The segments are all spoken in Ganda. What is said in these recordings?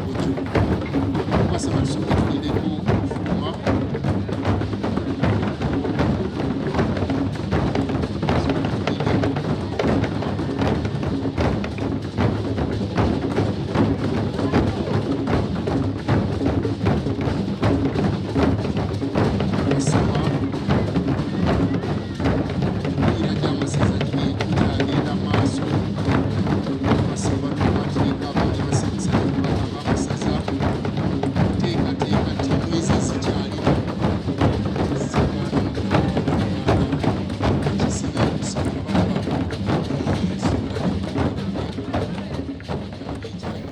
Lukiiko Kubasaba tusooke tulindeko okufuluma. Basaba emipiira gy'amasaza gikyagenda maaso. Basaba tukwatireko abaami ba Ssaabasajja Kabaka ab'amasaza okuteekateeka ttiimu ezo ezikyalimu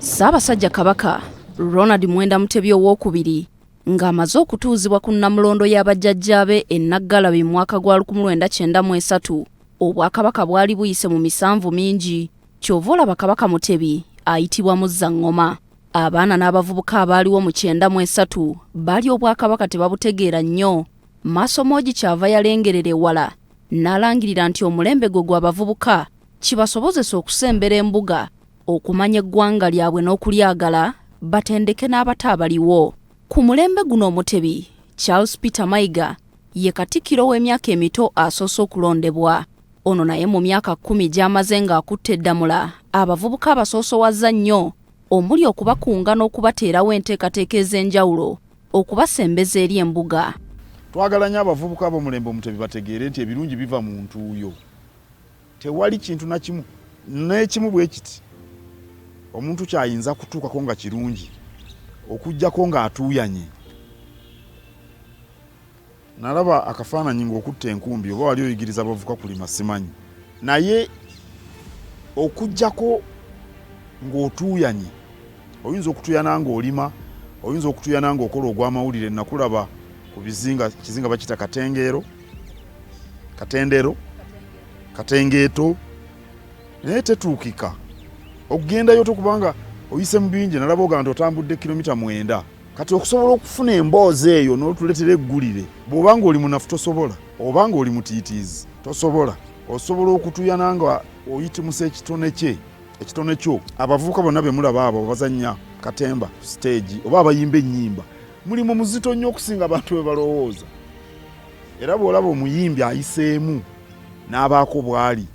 Ssaabasajja Kabaka Ronald Mwenda Mutebi Owookubiri ng'amaze okutuuzibwa ku nnamulondo ya bajjajjaabe e Naggalabi mu mwaka gwa 1993, Obwakabaka bwali buyise mu misanvu mingi, ky'ova olaba Kabaka Mutebi ayitibwa Muzzaŋŋoma. Abaana n'abavubuka abaaliwo mu 93 baali Obwakabaka tebabutegeera nnyo. Maasomoogi ky'ava yalengerera ewala n'alangirira nti omulembe gwe gwa bavubuka kibasobozese okusembera embuga, okumanya eggwanga lyabwe n'okulyagala, batendeke n'abato abaliwo. Ku mulembe guno Omutebi Charles Peter Mayiga ye Katikkiro w'emyaka emito asoose okulondebwa. Ono naye mu myaka kkumi gy'amaze ng'akutte eddamula, abavubuka abasoosowazza nnyo omuli okubakunga n'okubateerawo enteekateeka ez'enjawulo okubasembeza eri embuga. Twagala nnyo abavubuka ab'omulembe Omutebi bategeere nti ebirungi biva mu ntuuyo. Tewali kintu na kimu n'ekimu bwe kiti omuntu ky'ayinza kutuukako nga kirungi okuggyako ng'atuuyanye. Nalaba akafaananyi ng'okutta enkumbi oba wali oyigiriza abavubuka kulima simanyi naye okuggyako ng'otuuyanye oyinza okutuuyana ng'olima, oyinza okutuuyana ng'okola ogw'amawulire. Nakulaba ku bizinga, kizinga bakiyita Katengeero, Katendero, Katengeeto, naye tetuukika okugendayo to kubanga oyise mu bingi. Nalaba ogamba nti otambudde kilomita 9. Kati okusobola okufuna emboozi eyo n'otuleetera eggulire, bw'oba ng'oli munafu tosobola, oba ng'oli mutiitiizi tosobola. Osobola okutuyana nga oyitimusa ekitone kye ekitone kyo. Abavubuka bonna be mulaba abo abazannya katemba ku siteegi oba abayimba ennyimba, mulimu muzito nnyo okusinga abantu bwe balowooza. Era bw'olaba omuyimbi ayiseemu n'abaako bw'ali,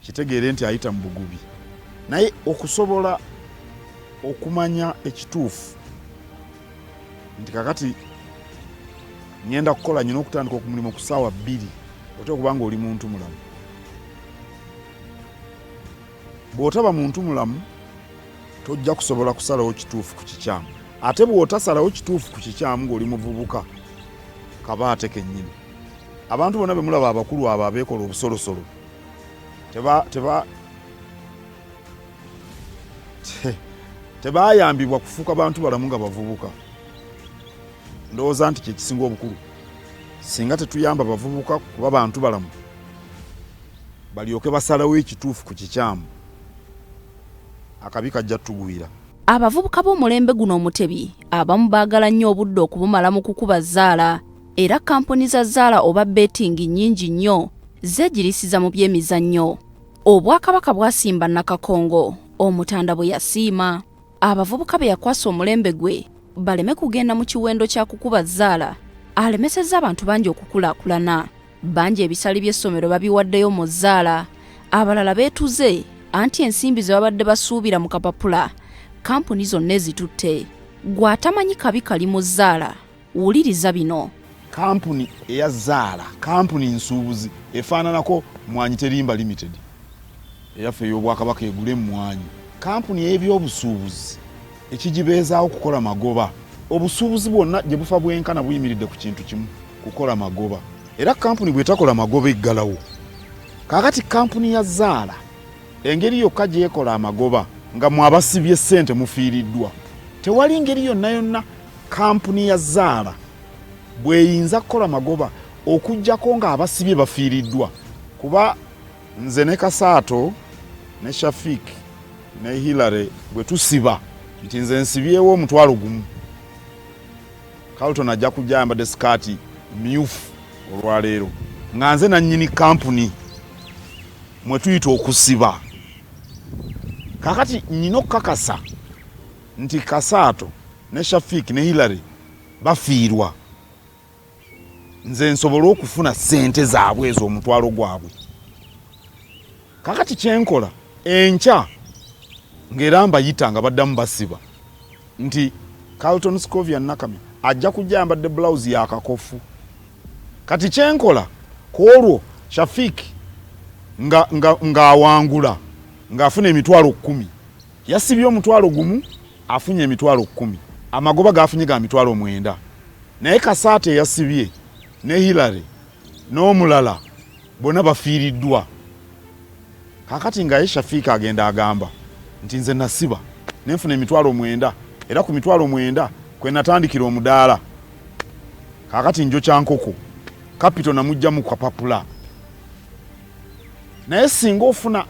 kitegeere nti ayita mu bugubi. Naye okusobola okumanya ekituufu nti kakati ngenda kukola, nyina okutandika okumulimu ku ssaawa 2, otya okuba nga oli muntu mulamu. Bw'otaba muntu mulamu tojja kusobola kusalawo kituufu ku kikyamu, ate bw'otasalawo kituufu ku kikyamu ng'oli muvubuka kabaate kennyini. Abantu bonna be mulaba abakulu abo abeekola obusolosolo tebayambibwa kufuuka bantu balamu nga bavubuka. Ndowooza nti kyekisinga obukulu, singa tetuyamba bavubuka kuba bantu balamu balyoke basalawo ekituufu ku kikyamu, akabi kajja tugwira. Abavubuka b'omulembe guno Omutebi abamu baagala nnyo obudde okubumala mu kukuba zzaala, era kkampuni za zzaala oba betting nnyingi nnyo zeegiriisiza mu by'emizannyo. Obwakabaka bwasimba Nakakongo, Omutanda bwe yasiima abavubuka be yakwasa omulembe gwe baleme kugenda mu kiwendo kya kukuba zzaala alemesezza abantu bangi okukulaakulana. Bangi ebisale by'essomero babiwaddeyo mu zzaala, abalala beetuze anti ensimbi ze babadde basuubira mu kapapula kkampuni zonna ezitutte. Gwe atamanyi kabi kali mu zzaala, wuliriza bino. Kkampuni eya zzaala, kkampuni nsuubuzi efaananako Mmwanyi Terimba Limited eyaffe ey'Obwakabaka egula emmwanyi. Kkampuni ey'ebyobusuubuzi ekigibeezaawo kukola magoba. Obusuubuzi bwonna gye bufa bwenkana buyimiridde ku kintu kimu, kukola magoba. Era kkampuni bw'etakola magoba eggalawo. Kaakati kkampuni ya zzaala engeri yokka gy'ekola amagoba nga mwe abasibye ssente mufiiriddwa. Tewali ngeri yonna yonna kkampuni ya zzaala bw'eyinza kukola magoba okuggyako ng'abasibye bafiiriddwa, kuba nze ne Kasaato ne Shafik ne Hillary bwe tusiba nti nze nsibyewo 10,000, Carlton ajja kujja ayambadde sikaati myufu olwaleero nga nze nannyini kampuni mwe tuyita okusiba. Kaakati nnyina okukakasa Nti Kasaato ne Shafiq ne Hillary bafiirwa, nze nsobole okufuna ssente zaabwe ezo, omutwalo gwabwe. Kakati kyenkola enkya ng'era mbayita nga baddamu basiba nti Carlton Scovia Nakamya ajja kujja ayambadde blouse ya kakofu. Kati kyenkola ku olwo, Shafik ng'awangula ng'afuna 100,000, yasibye 10,000, afunye 100,000, amagoba gafunye ga 90,000. Naye Kasaata eyasibye ne Hillary n'omulala bonna bafiiriddwa. Kakati nga ye Shafiika agenda agamba nti nze nasiba nenfuna 90,000, era ku 90,000 kwe natandikira omudaala. Kakati njokya nkoko, kapito namugja mu kapapula. Naye singa ofuna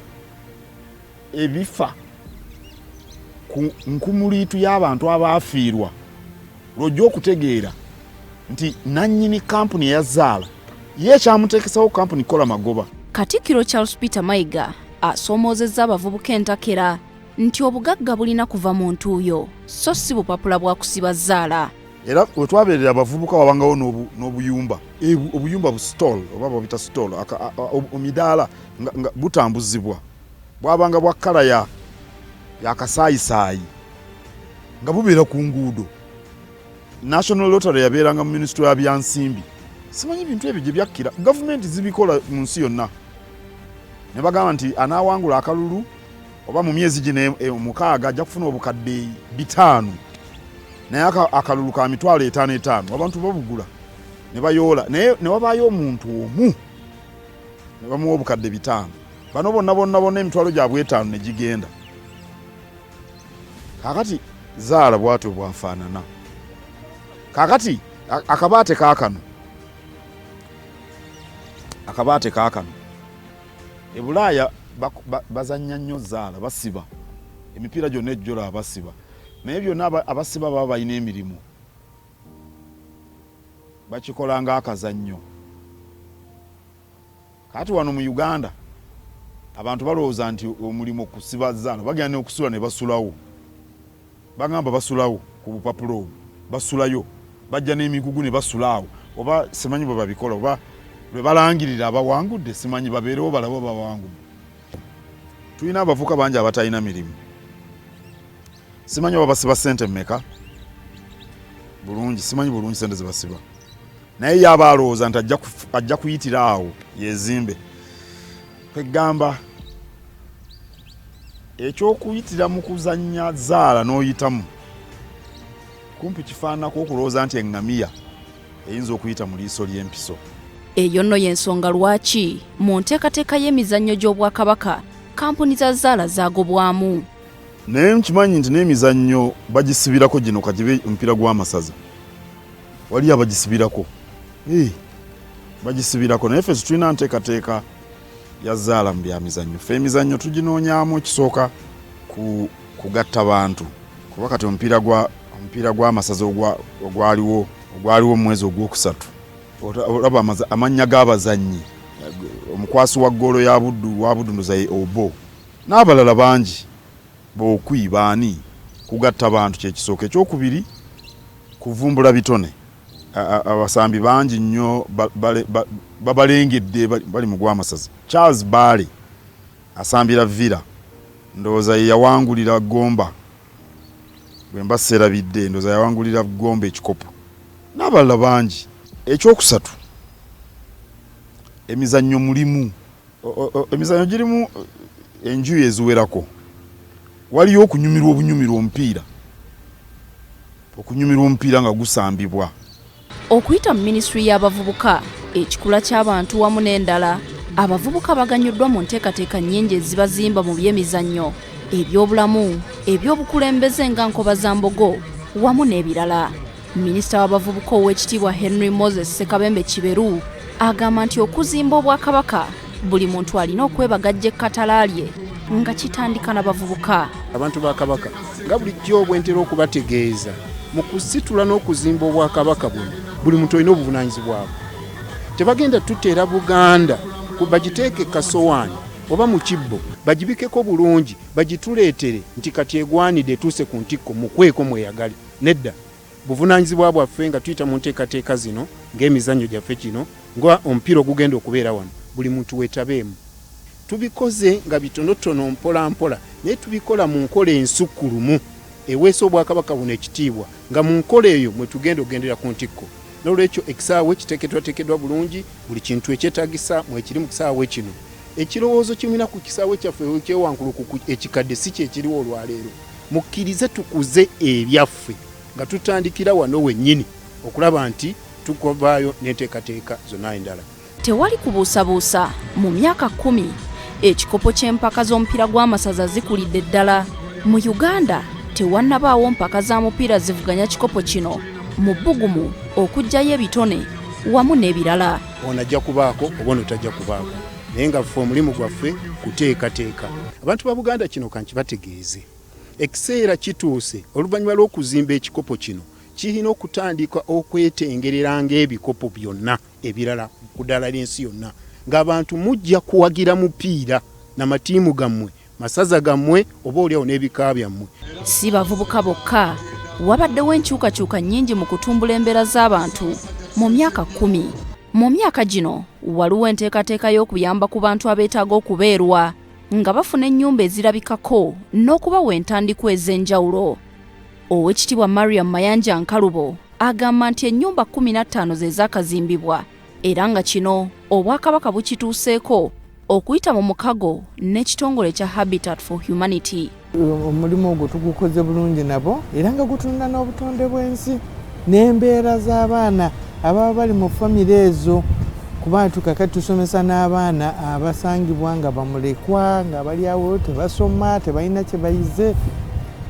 ebifa ku nkumuliitu y'abantu abaafiirwa, lwojja okutegeera nti nannyini kampuni eyazaala ye ekyamuteekesawo kampuni kukola magoba. Katikkiro Charles Peter Mayiga asoomoozezza abavubuka entakera nti obugagga bulina kuva mu ntuuyo, so si bupapula bwa kusiba zzaala. Era wetwabeerera abavubuka wabangawo n'obuyumba, obuyumba bu stall oba babita stall, emidaala nga butambuzibwa, bwabanga bwa kkala ya yakasaayisaayi nga bubeera ku nguudo. National Lottery yabeeranga mu minisitule ya byansimbi. Simanyi bintu ebyo gye byakkira, gavumenti zibikola mu nsi yonna, ne bagamba nti anaawangula akalulu oba mu myezi gino 6 ajja kufuna 500,000, naye akalulu ka 550,000, abantu babugula ne bayoola. Naye ne wabaayo omuntu omu ne bamuwa 500,000, bano bonna bonna bonna emitwalo gyabwe 5 ne gigenda. Kakati zaala bwatyo bwafaanana. Kakati akabaate kaakano, akabaate kaakano e Bulaaya bazannya nnyo zaala, basiba emipiira gyonna ejjola abasiba, naye byonna abasiba baba balina emirimu, bakikola ng'akazannyo. Kati wano mu Uganda abantu balowooza nti omulimu kusiba zaala, bagenda n'okusula ne basulawo, bagamba basulawo ku bupapula obwo, basulayo, bajja n'emigugu ne basula awo, oba simanyi bwe babikola, oba lwe balangirira abawangudde, simanyi babeerewo balabe bawangudde. Tulina abavubuka bangi abatalina mirimu, simanyi oba basiba ssente mmeka bulungi, simanyi bulungi ssente ze basiba, naye yaba alowooza nti ajja kuyitira awo yezimbe. Kwegamba ekyokuyitira mu kuzannya zaala n'oyitamu kumpi kifaananako okulowooza nti eŋŋamiya eyinza okuyita mu liiso ly'empiso. Eyo nno y'ensonga lwaki mu nteekateeka y'emizannyo gy'Obwakabaka kampuni za zaala zaagobwamu. Naye nkimanyi nti n'emizannyo bagisibirako gino, kagibe omupiira gw'amasaza, waliyo abagisibirako, bagisibirako, naye ffe tetulina nteekateeka ya zaala mu byamizannyo. Ffe emizannyo tuginoonyaamu ekisooka ku kugatta bantu, kuba kati omupiira gw'amasaza ogwaliwo mu mwezi ogwokusatu, olaba amannya g'abazannyi, omukwasi wa ggoolo ya Buddu wa Buddu ndoza ye Obo n'abalala bangi, Bookwi baani. Kugatta bantu kyekisooka. Ekyokubiri kuvumbula bitone. Abasambi bangi nnyo babalengedde bali mu gw'amasaza. Charles Baale asambira Villa, ndowooza ye yawangulira Gomba, bwe mba seerabidde, ndowooza yawangulira Gomba ekikopo, n'abalala bangi. Ekyokusatu, emizannyo mulimu emizannyo girimu enjuyi eziwerako. Waliyo okunyumirwa obunyumirwa omupiira, okunyumirwa omupiira nga gusambibwa. Okuyita mu minisitule y'abavubuka, ekikula ky'abantu wamu n'endala, abavubuka baganyuddwa mu nteekateeka nnyingi ezibazimba mu byemizannyo, ebyobulamu, ebyobukulembeze nga Nkobazambogo wamu n'ebirala. Minisita w'abavubuka ow'ekitiibwa Henry Moses Ssekabembe Kiberu agamba nti okuzimba Obwakabaka buli muntu alina okwebagajja ekkatala lye nga kitandika n'abavubuka. Abantu ba Kabaka nga bulijjo bwentera okubategeeza, mu kusitula n'okuzimba Obwakabaka buno buli muntu olina obuvunaanyizibwabwe. Tebagenda tuteera Buganda bagiteeke kasowaani. oba mu kibbo, bagibikeko bulungi, bagituleetere nti kati egwanidde, etuuse ku ntikko, mukweko mweyagale. Nedda, buvunaanyizibwa bwaffe nga tuyita mu nteekateeka zino ng'emizannyo gyaffe kino, nga omupiira ogugenda okubeera wano, buli muntu weetabeemu. Tubikoze nga bitonotono mpola mpola, naye tubikola mu nkola ensukkulumu eweesa Obwakabaka buno ekitiibwa, nga mu nkola eyo mwe tugenda okugendera ku ntikko. N'olwekyo ekisaawe kiteekeddwateekeddwa bulungi, buli kintu ekyetaagisa mwekiri mu kisaawe kino. Ekirowoozo kye mulina ku kisaawe kyaffe ekyewankulukuku ekikadde si kye kiriwo olwaleero. Mukkirize tukuze ebyaffe nga tutandikira wano wennyini okulaba nti tukuvaayo n'enteekateeka zonna endala. Tewali kubuusabuusa mu myaka 10 ekikopo ky'empaka z'omupiira gw'amasaza zikulidde ddala. Mu Uganda tewannabaawo mpaka za mupiira zivuganya kikopo kino mu bbugumu, okuggyayo ebitone wamu n'ebirala. Ono ajja kubaako oba ono tajja kubaako, naye nga ffe omulimu gwaffe kuteekateeka abantu ba Buganda. Kino kankibategeeze, ekiseera kituuse oluvannyuma lw'okuzimba ekikopo kino kirina okutandika okwetengerera ng'ebikopo byonna ebirala ku ddaala ly'ensi yonna, ng'abantu mujja kuwagira mupiira namatiimu gammwe, masaza gammwe, oba oliawo n'ebika byammwe. Si bavubuka bokka, wabaddewo enkyukakyuka nnyingi mu kutumbula embeera z'abantu mu myaka 10. Mu myaka gino waliwo enteekateeka y'okuyamba ku bantu abeetaaga okubeerwa nga bafuna ennyumba ezirabikako n'okubawa entandikwa ez'enjawulo. Oweekitiibwa Mariam Mayanja Nkalubo agamba nti ennyumba 15 ze zaakazimbibwa, era nga kino Obwakabaka bukituuseeko okuyita mu mukago n'ekitongole kya Habitat for Humanity. Omulimu ogwo tugukoze bulungi nabo, era nga gutunda n'obutonde bw'ensi n'embeera z'abaana ababa bali mu famire ezo, kuba tukakati tusomesa n'abaana abasangibwa nga bamulekwa, nga bali awo tebasoma, tebalina kye bayize,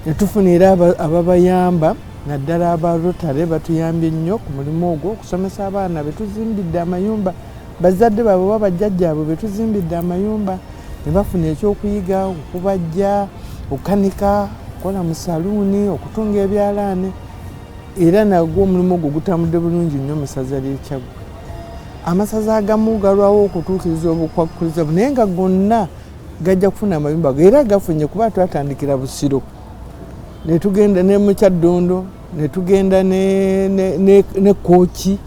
ne tufuna era ababayamba, naddala aba Rotary batuyambye nnyo ku mulimu ogwo okusomesa abaana betuzimbidde amayumba, bazadde baabwe oba bajjajjaabwe betuzimbidde amayumba, ne bafuna ekyokuyiga, okubajja, okukanika, okukola mu saluuni, okutunga ebyalaani. Era nagwo omulimu ogwo gutambudde bulungi nnyo mu ssaza ly'Ekyaggwe. Amasaza agamu galwawo okutuukiriza obukwakkulizo, naye nga gonna gajja kufuna amayumba, era gafunye, kuba twatandikira Busiro, ne tugenda ne mu Kyaddondo, ne tugenda ne Kooki,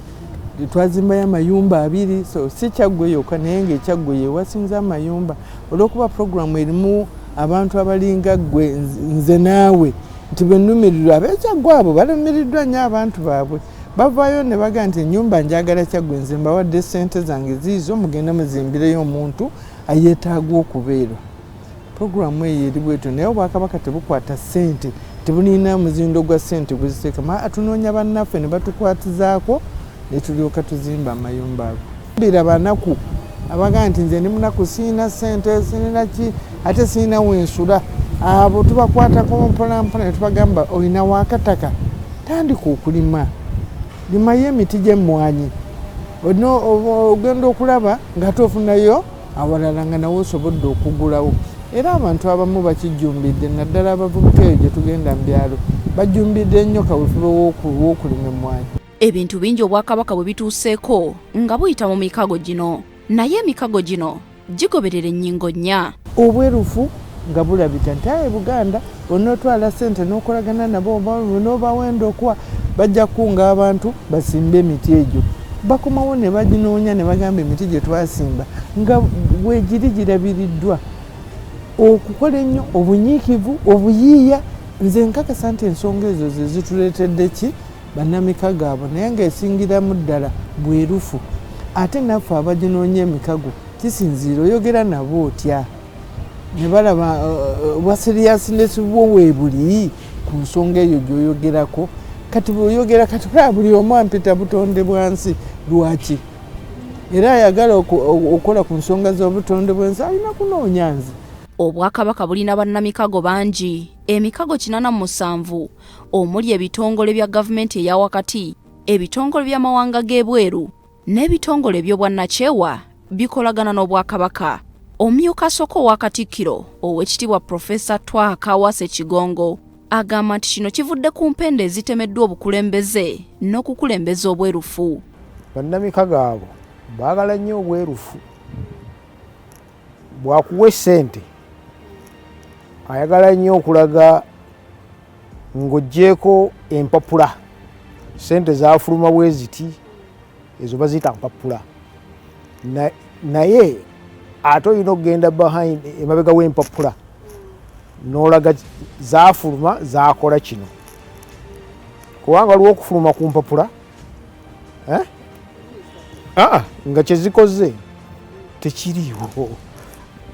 twazimbayo amayumba 2. So si Kyaggwe yokka, naye ng'Ekyaggwe yewasinza amayumba, olw'okuba puroguramu erimu abantu abalinga ggwe, nze naawe, nti bwe nnumirirwa ab'Ekyaggwe abo balumiriddwa nnyo abantu baabwe, bavaayo ne bagaa nti ennyumba njagala Kyaggwe, nze mbawadde ssente zange ziizo, mugende muzimbireyo omuntu ayeetaaga okubeerwa. Puroguramu eyo eri bwetyo, naye Obwakabaka tebukwata ssente, tebulina muzindo gwa ssente guziteekamu. Tunoonya bannaffe ne batukwatizaako ne tulyoka tuzimba amayumba ago. Mbira banaku abagaa nti nze ndi munaku, sirina ssente, sirina ki, ate sirina wensula, abo tubakwatako mpola mpola ne tubagamba olina wakataka, tandika okulima, limayo emiti gy'emmwanyi, ogenda okulaba ng'ate ofunayo awalala nga nawe osobodde okugulawo. Era abantu abamu bakijjumbidde, naddala abavubuka eyo gye tugenda mu byalo bajjumbidde nnyo kaweefube w'okulima emmwanyi. Ebintu bingi Obwakabaka bwe bituuseeko nga buyita mu mikago gino, naye emikago gino gigoberera ennyingo 4. Obwerufu nga bulabika nti aye Buganda bw'onootwala ssente n'okolagana nabo n'obawa endokwa, bajja kukunga abantu basimbe emiti egyo. Bakomawo ne baginoonya ne bagamba emiti gye twasimba nga weegiri girabiriddwa. Okukola ennyo, obunyiikivu, obuyiiya, nze nkakasa nti ensonga ezo ze zituleetedde ki bannamikago abo, naye ng'esingiramu ddala bwerufu. Ate naffe abaginoonya emikago kisinziira oyogera nabo otya, ne balaba bwa seriousness bwo weebuli ku nsonga eyo gy'oyogerako. Kati bw'oyogera kati olaba buli omu ampita butonde bwa nsi, lwaki? Era ayagala okukola ku nsonga z'obutonde bw'ensi alina kunoonya nze. Obwakabaka bulina bannamikago bangi, emikago 87, omuli ebitongole bya gavumenti eya wakati, ebitongole by'amawanga g'ebweru n'ebitongole eby'obwannakyewa bikolagana n'Obwakabaka. Omumyuka asooka owa Katikkiro, Oweekitiibwa Profesa Twaha Kaawaase Kigongo, agamba nti kino kivudde ku mpenda ezitemeddwa obukulembeze n'okukulembeza obwerufu. Bannamikago abo baagala nnyo obwerufu. Bw'akuwa essente ayagala nnyo okulaga ng'oggyeeko empapula, ssente zafuluma bwe ziti, ezo baziyita mpapula. Naye ate olina okugenda behind, emabega w'empapula, n'olaga zafuluma zakola kino, kubanga waliwo okufuluma ku mpapula, eh? Aa, nga kyezikoze tekiriiwo.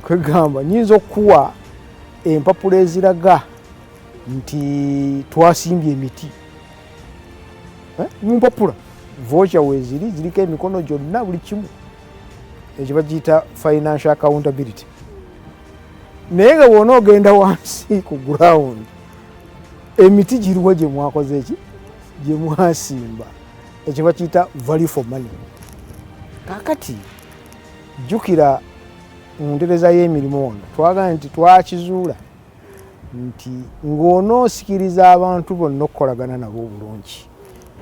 Kwegamba nyinza okukuwa empapula eziraga nti twasimbye emiti, eh? Mu mpapula voucher weeziri, ziriko emikono gyonna, buli kimu. Ekyo bagiyita financial accountability. Naye nga bwona ogenda wansi ku ground, emiti giriwo gye mwakoze eki, gye mwasimba? Ekyo bakiyita value for money. Kakati jjukira mu ntereza y'emirimu wano twagala nti twakizuula nti ng'onoosikiriza abantu bonna okukolagana nabo obulungi,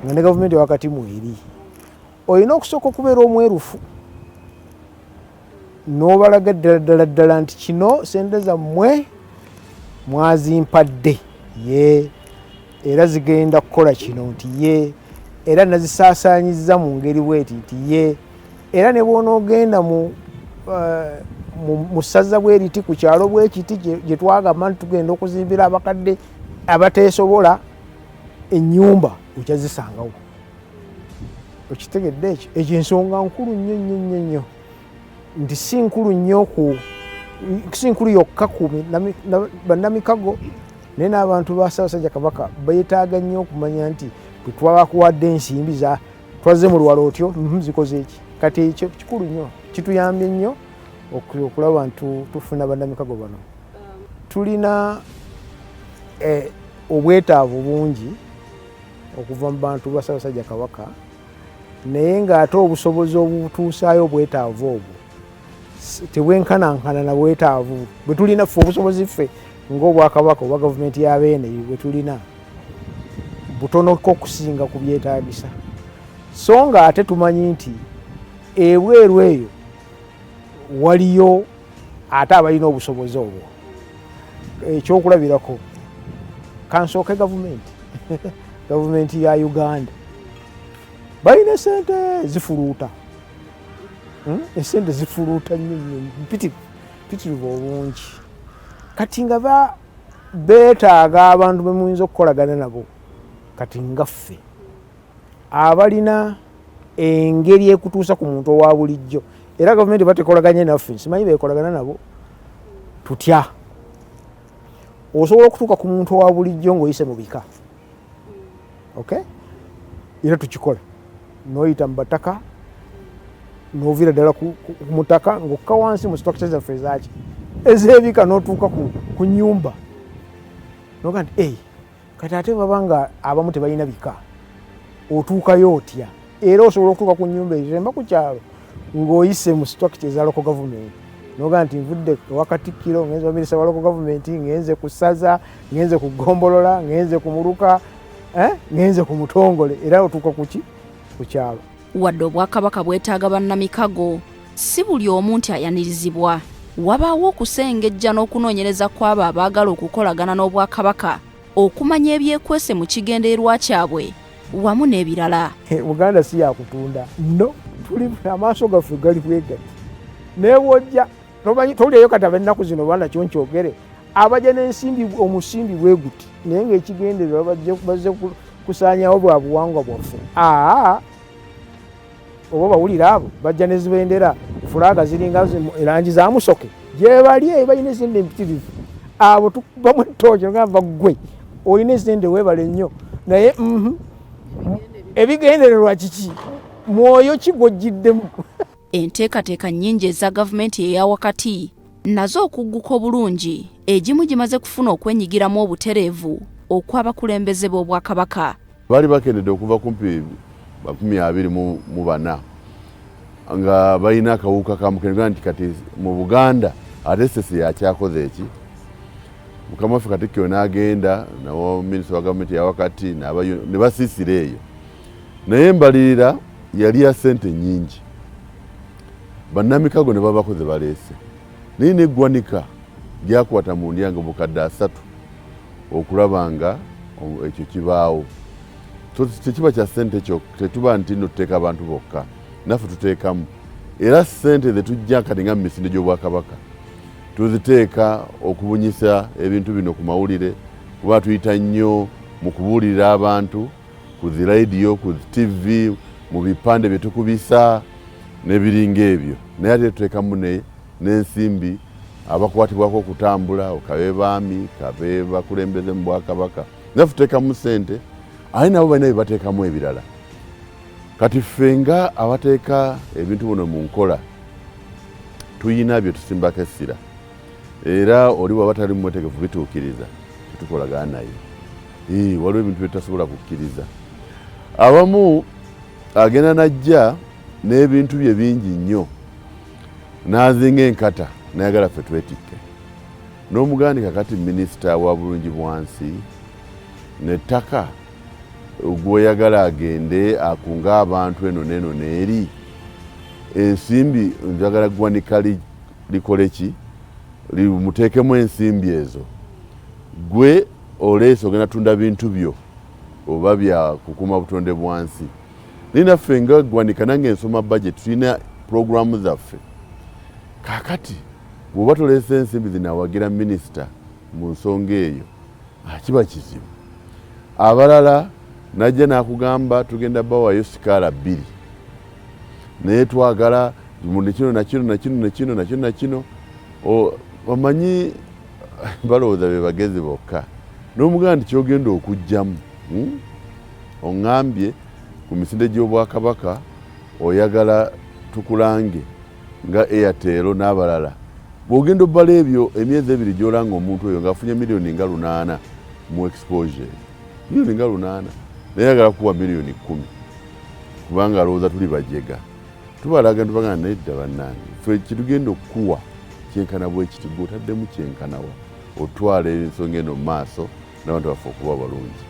nga ne gavumenti wakati mweri, olina okusooka okubeera omwerufu n'obalaga ddala ddala ddala nti kino sente zammwe mwazimpadde ye, era zigenda kukola kino, nti ye, era nazisaasaanyizza mu ngeri bweti, nti ye, era ne bw'onoogenda mu ssaza bweriti, ku kyalo bwekiti gye twagamba nti tugenda okuzimbira abakadde abateesobola ennyumba, okyazisangawo. Okitegedde ekyo? Ekyo ensonga nkulu nnyo nnyo nnyo nnyo, nti si nkulu nnyo ku si nkulu yokka ku bannamikago, naye n'abantu ba Ssaabasajja Kabaka beetaaga nnyo okumanya nti bwe twabakuwadde ensimbi za twazze mu lwalo otyo, zikoze eki. Kati ekyo kikulu nnyo, kituyambye nnyo okulaba nti tufuna bannamikago bano. Tulina obwetaavu bungi okuva mu bantu ba Ssaabasajja Kabaka, naye ng'ate obusobozi obutuusaayo obwetaavu obwo tebwenkanankana na bwetaavu bwe tulina ffe. Obusobozi ffe ng'obwakabaka oba gavumenti ya Beene bwe tulina butonoko okusinga ku byetaagisa, so nga ate tumanyi nti ebweru eyo waliyo ate abalina obusobozi obwo. Ekyokulabirako, kansooke gavumenti ya Uganda balina sente zifuluuta, Esente zifuluuta nnyo nnyo, mpitirivu obungi. Kati nga beetaaga abantu bemuyinza okukolagana nabo, kati nga ffe abalina engeri ekutuusa ku muntu owa bulijjo. Era gavumenti batekolaganye naffe, simanyi bekolagana nabo tutya. Osobola okutuuka ku muntu owa bulijjo ng'oyise mu bika, okay? Era tukikola, n'oyita mu bataka, n'oviira ddala ku mutaka ng'okka wansi mu structure zaffe ezaki ez'ebika, n'otuuka ku nyumba, noga nti ei. Kati ate baba nga abamu tebalina bika, otuukayo otya? Era osobola okutuuka ku nyumba etemba ku kyalo ng'oyise mu structure eza local government, noga nti nvudde ewa Katikkiro, ngenze wa minisita wa local government, ngenze ku ssaza, ngenze ku ggombolola, ngenze ku muluka, ngenze ku mutongole, era otuuka kuki ku kyalo. Wadde obwakabaka bwetaaga bannamikago, si buli omu nti ayanirizibwa. Wabaawo okusengejja n'okunoonyereza kw'abo abaagala okukolagana n'obwakabaka okumanya ebyekwese mu kigendererwa kyabwe wamu n'ebirala. Buganda si yakutunda, no tuli amaaso gaffe gali bwegati, naye bwojja tomanyi tolyayo. Kati ab'ennaku zino baana kyo nkyogere, abajja n'ensimbi, omusimbi bwe guti, naye ng'ekigendererwa bazze kusaanyawo bwa buwangwa bwaffe. Aa, oba bawulira abo bajja ne zibendera, flag ziringa erangi za musoke, gyebali balina esente empitirivu. Abo tukubamu ettooki, ogamba ggwe olina esente, weebale nnyo, naye ebigendererwa kiki? Mwoyo ki gw'ojjiddemu? Enteekateeka nnyingi eza gavumenti eya wakati nazo okugguka obulungi, egimu gimaze kufuna okwenyigiramu obutereevu okw'abakulembeze b'obwakabaka. Baali bakendedde okuva kumpi 24 nga balina akawuka ka mukenenya, nti kati mu Buganda ate Sese yakyakoze eki. Mukama waffe Katikkiro n'agenda nawo minisita wa gavumenti yawakati ne basiisira eyo, naye embalirira yali ya ssente nnyingi. Bannamikago ne babako ze baleese. Naye n'eggwanika lyakwata mu ndyango bukadde 3 okulaba nga ekyo kibaawo. So tekiba kya ssente kyo, tetuba nti nno tuteeka abantu bokka, naffe tuteekamu era ssente zetujja kati nga mu misinde gy'Obwakabaka tuziteeka okubunyisa ebintu bino ku mawulire, kuba tuyita nnyo mu kubuulirira abantu ku zi radiyo, ku zi TV, mu bipande bye tukubisa n'ebiringa ebyo. Naye ate tuteekamu n'ensimbi abakwatibwako okutambula, kabe baami, kabe bakulembeze mu Bwakabaka, naffe tuteekamu ssente, ate nabo balina bye bateekamu ebirala. Kati ffe nga abateeka ebintu buno mu nkola tuyina bye tusimbako essira, era oli bw'aba tali mwetegefu bituukiriza tetukolagana naye. Waliwo ebintu bye tutasobola kukkiriza. Abamu agenda n'ajja n'ebintu bye bingi nnyo n'azinga enkata n'ayagala ffe twetikke. N'omugandi kakati minisita wa bulungi bwansi n'ettaka gw'oyagala agende akunge abantu eno n'eno n'eri, ensimbi njagala ggwanika likole ki, limuteekemu ensimbi ezo, gwe oleese ogenda tunda bintu byo oba bya kukuuma butonde bwa nsi. Naye naffe nga ggwanika, nange nsoma budget, tulina puroguramu zaffe. Kaakati bw'oba toleese ensimbi zinawagira minisita mu nsonga eyo, kiba kizibu. Abalala najja n'akugamba tugenda bawayo sikaala 2, naye twagala kino nakino nakino nakino nakino nakino. Omanyi balowooza be bagezi bokka, n'omugamba nti kyogenda okugjamu, oŋŋambye ku misinde gy'Obwakabaka oyagala tukulange nga Airtel n'abalala, bw'ogenda obbala ebyo emyezi 2 gy'olanga omuntu oyo ng'afunye miliyoni nga 8 mu exposure, miliyoni nga 8, naye ayagala kuwa miliyoni 10 kubanga alowooza tuli bajega. Tubalaga ntubagamba nedda bannange, ffe kyetugenda okukuwa kyenkana bwe kiti, gwe otaddemu kyenkanawa otwala ensonga eno mu maaso n'abantu baffe okuba balungi.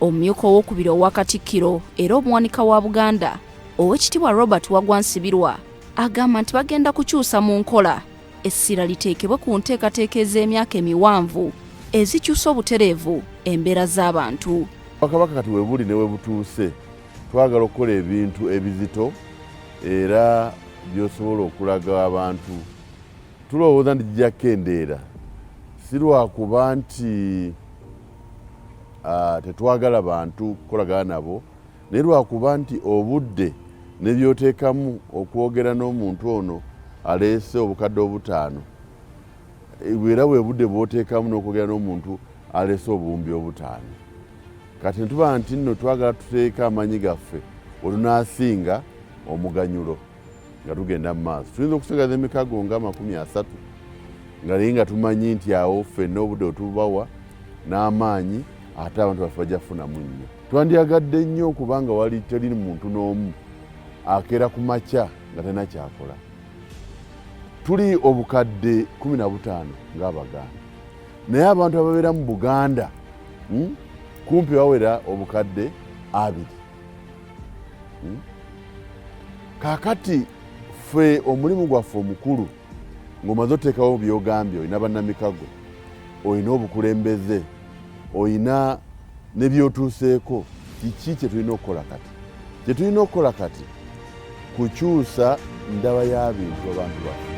Omumyuka owokubiri owa Katikkiro era omuwanika wa Buganda, Oweekitiibwa Robert Wagwa Nsibirwa, agamba nti bagenda kukyusa mu nkola, essira liteekebwe ku nteekateeka ez'emyaka emiwanvu ezikyusa obutereevu embeera z'abantu. Obwakabaka kati we buli ne we butuuse, twagala okukola ebintu ebizito era by'osobola okulaga abantu. Tulowooza nti kijja kukendeera, si lwakuba nti tetwagala bantu kukolagana nabo, naye lwakuba nti obudde ne by'oteekamu okwogera n'omuntu ono aleese obukadde 5, era bwe budde bw'oteekamu n'okwogera n'omuntu aleese obuwumbi 5. Kati netuba nti nno twagala tuteeke amaanyi gaffe wetunaasinga omuganyulo nga tugenda mu maaso. Tuyinza okusigaza emikago nga 30, nga naye nga tumanyi nti awo ffenna obudde wetububawa n'amaanyi, ate abantu baffe bajja kufunamu nnyo. Twandyagadde nnyo okubanga wali teri muntu n'omu akeera ku makya nga talina kyakola. Tuli obukadde 15 ng'Abaganda, naye abantu ababeera mu Buganda kumpi bawera obukadde 2. Kaakati ffe omulimu gwaffe omukulu ng'omaze oteekawo by'ogambye, olina bannamikago, olina obukulembeze, olina ne by'otuuseeko, kiki kye tulina okukola kati? Kye tulina okukola kati kukyusa ndaba ya bintu abantu baffe.